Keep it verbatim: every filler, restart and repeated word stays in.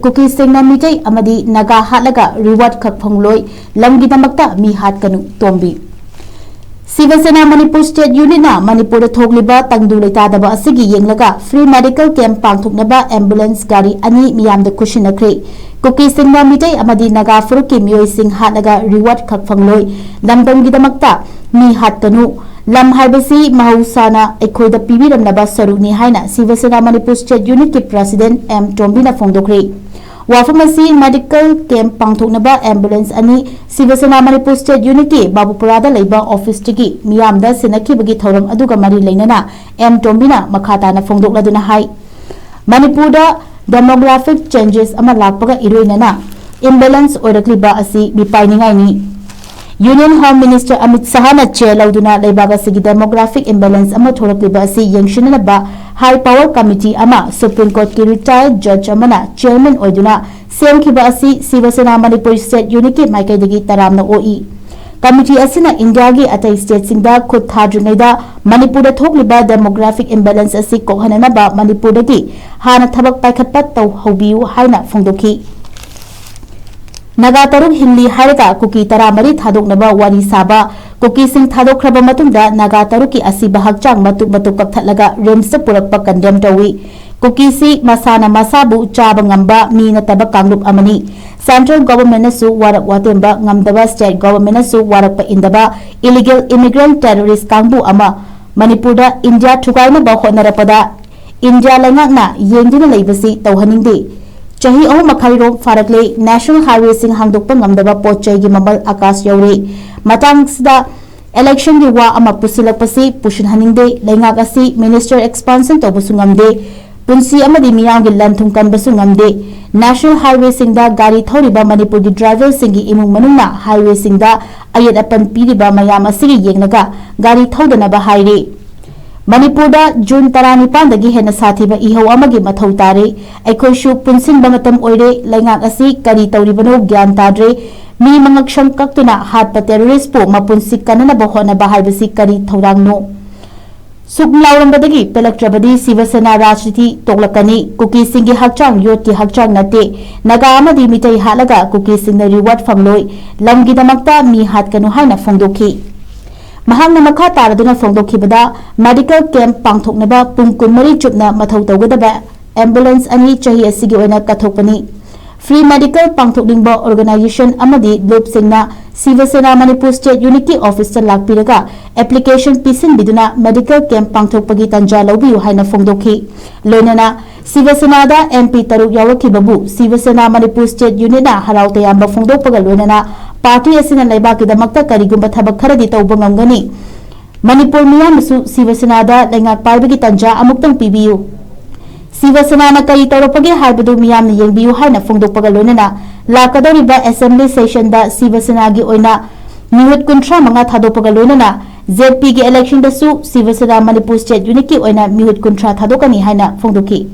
ꯀꯨꯀꯤꯁꯤꯡꯅ ꯃꯤꯇꯩ ꯑꯃꯗꯤ ꯅꯥꯒꯥ ꯍꯥꯠꯂꯒ ꯔꯤꯋꯥꯔꯗ ꯈꯛ ꯐꯪꯂꯣꯏ, ꯂꯝꯒꯤꯗꯃꯛꯇ ꯃꯤ ꯍꯥꯠꯀꯅꯨ, ꯇꯣꯝꯕꯤ꯫ ꯁꯤꯕ ꯁꯦꯅꯥ ꯃꯅꯤꯄꯨꯔ ꯁ꯭ꯇꯦꯠ ꯌꯨꯅꯤꯠꯅ ꯃꯅꯤꯄꯨꯔꯗ ꯊꯣꯛꯂꯤꯕ ꯇꯪꯗꯨ ꯂꯩꯇꯥꯗꯕ ꯑꯁꯤꯒꯤ ꯌꯦꯡꯂꯒ ꯐ꯭ꯔꯤ ꯃꯦꯗꯤꯀꯦꯜ ꯀꯦꯝꯞ ꯄꯥꯡꯊꯣꯛꯅꯕ ꯑꯦꯝꯕꯨꯂꯦꯟꯁ ꯒꯥꯔꯤ ꯑꯅꯤ ꯃꯤꯌꯥꯝꯗ ꯈꯨꯠꯁꯤꯟꯅꯈ꯭ꯔꯦ꯫ ꯀꯨꯀꯤꯁꯤꯡꯅ ꯃꯤꯇꯩ ꯑꯃꯗꯤ ꯅꯥꯒꯥ ꯐꯨꯔꯨꯞꯀꯤ ꯃꯤꯑꯣꯏꯁꯤꯡ ꯍꯥꯠꯂꯒ ꯔꯤꯋꯥꯔꯗ ꯈꯛ ꯐꯪꯂꯣꯏ, ꯂꯝꯗꯝꯒꯤꯗꯃꯛꯇ ꯃꯤ ꯍꯥꯠꯀꯅꯨ꯫ ꯂꯝ ꯍꯥꯏꯕꯁꯤ ꯃꯍꯧꯁꯥꯅ ꯑꯩꯈꯣꯏꯗ ꯄꯤꯕꯤꯔꯝꯂꯕ ꯁꯔꯨꯛꯅꯤ ꯍꯥꯏꯅ ꯁꯤꯕ ꯁꯦꯅꯥ ꯃꯅꯤꯄꯨꯔ ꯁ꯭ꯇꯦꯠ ꯌꯨꯅꯤꯠꯀꯤ ꯄ꯭ꯔꯁꯤꯗꯦꯟꯠ ꯑꯦꯝ ꯇꯣꯝꯕꯤꯅ ꯐꯣꯡꯗꯣꯛꯈ꯭ꯔꯦ꯫ ꯋꯥꯐꯝ ꯑꯁꯤ ꯃꯦꯗꯤꯀꯦꯜ ꯀꯦꯝꯞ ꯄꯥꯡꯊꯣꯛꯅꯕ ꯑꯦꯝꯕꯨꯂꯦꯟꯁ ꯑꯅꯤ ꯁꯤꯕ ꯁꯦꯅꯥ ꯃꯅꯤꯄꯨꯔ ꯁ꯭ꯇꯦꯠ ꯌꯨꯅꯤꯠꯀꯤ ꯕꯥꯕꯨꯄꯨꯔꯥꯗ ꯂꯩꯕ ꯑꯣꯐꯤꯁꯇꯒꯤ ꯃꯤꯌꯥꯝꯗ ꯁꯤꯟꯅꯈꯤꯕꯒꯤ ꯊꯧꯔꯝ ꯑꯗꯨꯒ ꯃꯔꯤ ꯂꯩꯅꯅ ꯑꯦꯝ ꯇꯣꯝꯕꯤꯅ ꯃꯈꯥ ꯇꯥꯅ ꯐꯣꯡꯗꯣꯛꯂꯗꯨꯅ ꯍꯥꯏ, ꯃꯅꯤꯄꯨꯔꯗ ꯗꯦꯃꯣꯒ꯭ꯔꯥꯐꯤꯛ ꯆꯦꯟꯖꯦꯁ ꯑꯃ ꯂꯥꯛꯄꯒ ꯏꯔꯣꯏꯅꯅ ꯏꯝꯕꯦꯂꯦꯟꯁ ꯑꯣꯏꯔꯛꯂꯤꯕ ꯑꯁꯤ ꯃꯤꯄꯥꯏꯅꯤꯡꯉꯥꯏꯅꯤ꯫ ꯌꯨꯅꯤꯌꯟ ꯍꯣꯝ ꯃꯤꯅꯤꯁꯇꯔ ꯑꯃꯤꯠ ꯁꯍꯥꯅ ꯆꯦꯌꯔ ꯂꯧꯗꯨꯅ ꯂꯩꯕꯥꯛ ꯑꯁꯤꯒꯤ ꯗꯦꯃꯣꯒ꯭ꯔꯥꯐꯤꯛ ꯏꯝꯕꯦꯂꯦꯟꯁ ꯑꯃ ꯊꯣꯛꯂꯛꯂꯤꯕ ꯑꯁꯤ ꯌꯦꯡꯁꯤꯟꯅꯅꯕ ꯍꯥꯏ ꯄꯥꯋꯔ ꯀꯃꯤꯇꯤ ꯑꯃ ꯁꯨꯄ꯭ꯔꯤꯝ ꯀꯣꯔꯠꯀꯤ ꯔꯤꯇꯥꯌꯔꯗ ꯖꯖ ꯑꯃꯅ ꯆꯦꯌꯔꯃꯦꯟ ꯑꯣꯏꯗꯨꯅ ꯁꯦꯝꯈꯤꯕ ꯑꯁꯤ ꯁꯤꯕ ꯁꯦꯅꯥ ꯃꯅꯤꯄꯨꯔ ꯁ꯭ꯇꯦꯠ ꯌꯨꯅꯤꯠꯀꯤ ꯃꯥꯏꯀꯩꯗꯒꯤ ꯇꯔꯥꯝꯅ ꯑꯣꯛꯏ꯫ ꯀꯃꯤꯇꯤ ꯑꯁꯤꯅ ꯏꯟꯗꯤꯌꯥꯒꯤ ꯑꯇꯩ ꯁ꯭ꯇꯦꯠꯁꯤꯡꯗ ꯈꯨꯠ ꯊꯥꯗ꯭ꯔꯤꯉꯩꯗ ꯃꯅꯤꯄꯨꯔꯗ ꯊꯣꯛꯂꯤꯕ ꯗꯦꯃꯣꯒ꯭ꯔꯥꯐꯤꯛ ꯏꯝꯕꯦꯂꯦꯟꯁ ꯑꯁꯤ ꯀꯣꯛꯍꯟꯅꯅꯕ ꯃꯅꯤꯄꯨꯔꯗꯒꯤ ꯍꯥꯟꯅ ꯊꯕꯛ ꯄꯥꯏꯈꯠꯄ ꯇꯧꯍꯧꯕꯤꯌꯨ ꯍꯥꯏꯅ ꯐꯣꯡꯗꯣꯛꯈꯤ꯫ ꯅꯥꯒꯥ ꯇꯔꯨꯛ ꯍꯤꯡꯂꯤ ꯍꯥꯏꯔꯒ ꯀꯨꯀꯤ ꯇꯔꯥꯃꯔꯤ ꯊꯥꯗꯣꯛꯅꯕ ꯋꯥꯔꯤ ꯁꯥꯕ꯫ ꯀꯨꯀꯤꯁꯤꯡ ꯊꯥꯗꯣꯛꯈ꯭ꯔꯕ ꯃꯇꯨꯡꯗ ꯅꯥꯒꯥ ꯇꯔꯨꯛꯀꯤ ꯑꯁꯤꯕ ꯍꯛꯆꯥꯡ ꯃꯇꯨꯞ ꯃꯇꯨꯞ ꯀꯛꯊꯠꯂꯒ ꯔꯤꯝꯁꯇ ꯄꯨꯔꯛꯄ ꯀꯟꯗꯦꯝ ꯇꯧꯏ꯫ ꯀꯨꯀꯤꯁꯤ ꯃꯁꯥꯅ ꯃꯁꯥꯕꯨ ꯆꯥꯕ ꯉꯝꯕ ꯃꯤ ꯅꯠꯇꯕ ꯀꯥꯡꯂꯨꯞ ꯑꯃꯅꯤ꯫ ꯁꯦꯟꯇ꯭ꯔꯦꯜ ꯒꯣꯚꯔꯟꯃꯦꯟꯠꯅꯁꯨ ꯋꯥꯔꯛ ꯋꯥꯇꯦꯝꯕ ꯉꯝꯗꯕ, ꯁ꯭ꯇꯦꯠ ꯒꯣꯚꯔꯟꯃꯦꯟꯠꯅꯁꯨ ꯋꯥꯔꯛꯄ ꯏꯟꯗꯕ ꯏꯂꯤꯒꯦꯜ ꯏꯃꯤꯒ꯭ꯔꯦꯟꯠ ꯇꯦꯔꯣꯔꯤꯁ꯭ꯠ ꯀꯥꯡꯕꯨ ꯑꯃ ꯃꯅꯤꯄꯨꯔꯗ ꯏꯟꯗꯤꯌꯥ ꯊꯨꯒꯥꯏꯅꯕ ꯍꯣꯠꯅꯔꯛꯄꯗ ꯏꯟꯗꯤꯌꯥ ꯂꯩꯉꯥꯛꯅ ꯌꯦꯡꯗꯨꯅ ꯂꯩꯕꯁꯤ ꯇꯧꯍꯟꯅꯤꯡꯗꯦ꯫ ꯆꯍꯤ ꯑꯍꯨꯝ ꯃꯈꯥꯏꯔꯣꯝ ꯐꯥꯔꯛꯂꯦ, ꯅꯦꯁꯅꯦꯜ ꯍꯥꯏꯋꯦꯁꯤꯡ ꯍꯥꯡꯗꯣꯛꯄ ꯉꯝꯗꯕ ꯄꯣꯠ ꯆꯩꯒꯤ ꯃꯃꯜ ꯑꯀꯥꯁ ꯌꯧꯔꯦ꯫ ꯃꯇꯥꯡꯁꯤꯗ ꯏꯂꯦꯛꯁꯟꯒꯤ ꯋꯥ ꯑꯃ ꯄꯨꯁꯤꯜꯂꯛꯄꯁꯤ ꯄꯨꯁꯤꯟꯍꯟꯅꯤꯡꯗꯦ꯫ ꯂꯩꯉꯥꯛ ꯑꯁꯤ ꯃꯤꯅꯤꯁꯇꯔ ꯑꯦꯛꯁꯄꯥꯟꯁꯟ ꯇꯧꯕꯁꯨ ꯉꯝꯗꯦ꯫ ꯄꯨꯟꯁꯤ ꯑꯃꯗꯤ ꯃꯤꯌꯥꯝꯒꯤ ꯂꯟ ꯊꯨꯝ ꯀꯟꯕꯁꯨ ꯉꯝꯗꯦ꯫ ꯅꯦꯁꯅꯦꯜ ꯍꯥꯏꯋꯦꯁꯤꯡꯗ ꯒꯥꯔꯤ ꯊꯧꯔꯤꯕ ꯃꯅꯤꯄꯨꯔꯒꯤ ꯗ꯭ꯔꯥꯏꯚꯔꯁꯤꯡꯒꯤ ꯏꯃꯨꯡ ꯃꯅꯨꯡꯅ ꯍꯥꯏꯋꯦꯁꯤꯡꯗ ꯑꯌꯦꯠ ꯑꯄꯟ ꯄꯤꯔꯤꯕ ꯃꯌꯥꯝ ꯑꯁꯤꯒꯤ ꯌꯦꯡꯂꯒ ꯒꯥꯔꯤ ꯊꯧꯗꯅꯕ ꯍꯥꯏꯔꯤ꯫ ꯃꯅꯤꯄꯨꯔꯗ ꯖꯨꯟ ꯇꯔꯥꯅꯤꯄꯥꯟꯗꯒꯤ ꯍꯦꯟꯅ ꯁꯥꯊꯤꯕ ꯏꯍꯧ ꯑꯃꯒꯤ ꯃꯊꯧ ꯇꯥꯔꯦ꯫ ꯑꯩꯈꯣꯏꯁꯨ ꯄꯨꯟꯁꯤꯟꯕ ꯃꯇꯝ ꯑꯣꯏꯔꯦ꯫ ꯂꯩꯉꯥꯛ ꯑꯁꯤ ꯀꯔꯤ ꯇꯧꯔꯤꯕꯅꯣ ꯒ꯭ꯌꯥꯟ ꯇꯥꯗ꯭ꯔꯦ꯫ ꯃꯤ ꯃꯉꯛꯁꯝ ꯀꯛꯇꯨꯅ ꯍꯥꯠꯄ ꯇꯦꯔꯣꯔꯤꯁ꯭ꯠꯄꯨ ꯃꯄꯨꯟꯁꯤ ꯀꯟꯅꯅꯕ ꯍꯣꯠꯅꯕ ꯍꯥꯏꯕꯁꯤ ꯀꯔꯤ ꯊꯧꯔꯥꯡꯅꯣ? ꯁꯨꯛ ꯂꯥꯎꯔꯝꯕꯗꯒꯤ ꯄꯦꯜꯂꯛꯇ꯭ꯔꯕꯗꯤ ꯁꯤꯕ ꯁꯦꯅꯥ ꯔꯥꯖꯅꯤꯇꯤ ꯇꯣꯛꯂꯛꯀꯅꯤ꯫ ꯀꯨꯀꯤꯁꯤꯡꯒꯤ ꯍꯛꯆꯥꯡ ꯌꯣꯠꯀꯤ ꯍꯛꯆꯥꯡ ꯅꯠꯇꯦ꯫ ꯅꯥꯒꯥ ꯑꯃꯗꯤ ꯃꯤꯇꯩ ꯍꯥꯠꯂꯒ ꯀꯨꯀꯤꯁꯤꯡꯅ reward ꯐꯪꯂꯣꯏ꯫ ꯂꯝꯒꯤꯗꯃꯛꯇ ꯃꯤ ꯍꯥꯠꯀꯅꯨ ꯍꯥꯏꯅ ꯐꯣꯡꯗꯣꯛꯈꯤ꯫ ꯃꯍꯥꯛꯅ ꯃꯈꯥ ꯇꯥꯔꯗꯨꯅ ꯐꯣꯡꯗꯣꯛꯈꯤꯕꯗ, medical camp ꯄꯥꯡꯊꯣꯛꯅꯕ ꯄꯨꯡ ꯀꯨꯟꯃꯔꯤ ꯆꯨꯞꯅ ꯃꯊꯧ ꯇꯧꯒꯗꯕ ambulance ꯑꯅꯤ ꯆꯍꯤ ꯑꯁꯤꯒꯤ ꯑꯣꯏꯅ ꯀꯠꯊꯣꯛꯄꯅꯤ꯫ Free medical ꯄꯥꯡꯊꯣꯛꯅꯤꯡꯕ organization ꯑꯃꯗꯤ ꯂꯨꯞꯁꯤꯡꯅ ꯁꯤꯕ ꯁꯦꯅꯥ ꯃꯅꯤꯄꯨꯔ State Unitꯀꯤ officeꯇ ꯂꯥꯛꯄꯤꯔꯒ application ꯄꯤꯁꯤꯟꯕꯤꯗꯨꯅ medical camp ꯄꯥꯡꯊꯣꯛꯄꯒꯤ ꯇꯥꯟꯖꯥ ꯂꯧꯕꯤꯌꯨ ꯍꯥꯏꯅ ꯐꯣꯡꯗꯣꯛꯈꯤ꯫ ꯂꯣꯏꯅꯅ ꯁꯤꯕ ꯁꯦꯅꯥꯗ MP ꯇꯔꯨꯛ ꯌꯥꯎꯔꯛꯈꯤꯕꯕꯨ ꯁꯤꯕ ꯁꯦꯅꯥ ꯃꯅꯤꯄꯨꯔ State Unitꯅ ꯍꯔꯥꯎ ꯇꯌꯥꯝꯕ ꯐꯣꯡꯗꯣꯛꯄꯒ ꯂꯣꯏꯅꯅ party ꯑꯁꯤꯅ ꯂꯩꯕꯥꯛꯀꯤꯗꯃꯛꯇ ꯀꯔꯤꯒꯨꯝꯕ ꯊꯕꯛ ꯈꯔꯗꯤ ꯇꯧꯕ ꯉꯝꯒꯅꯤ꯫ ꯃꯅꯤꯄꯨꯔ ꯃꯤꯌꯥꯝꯅꯁꯨ ꯁꯤꯕ ꯁꯦꯅꯥꯗ ꯂꯩꯉꯥꯛ ꯄꯥꯏꯕꯒꯤ ꯇꯥꯟꯖꯥ ꯑꯃꯨꯛꯇꯪ ꯄꯤꯕꯤꯌꯨ꯫ ꯁꯤꯕ ꯁꯦꯅꯥꯅ ꯀꯔꯤ ꯇꯧꯔꯛꯄꯒꯦ ꯍꯥꯏꯕꯗꯨ ꯃꯤꯌꯥꯝꯅ ꯌꯦꯡꯕꯤꯌꯨ ꯍꯥꯏꯅ ꯐꯣꯡꯗꯣꯛꯄꯒ ꯂꯣꯏꯅꯅ ꯂꯥꯛꯀꯗꯧꯔꯤꯕ assembly sessionꯗ ꯁꯤꯕ ꯁꯦꯅꯥꯒꯤ ꯑꯣꯏꯅ ꯃꯤꯍꯨꯠ ꯀꯨꯟꯊ꯭ꯔꯥ ꯃꯉꯥ ꯊꯥꯗꯣꯛꯄꯒ ꯂꯣꯏꯅꯅ ZPꯒꯤ electionꯗꯁꯨ ꯁꯤꯕ ꯁꯦꯅꯥ ꯃꯅꯤꯄꯨꯔ State Unitꯀꯤ ꯑꯣꯏꯅ ꯃꯤꯍꯨꯠ ꯀꯨꯟꯊ꯭ꯔꯥ ꯊꯥꯗꯣꯛꯀꯅꯤ ꯍꯥꯏꯅ ꯐꯣꯡꯗꯣꯛꯈꯤ꯫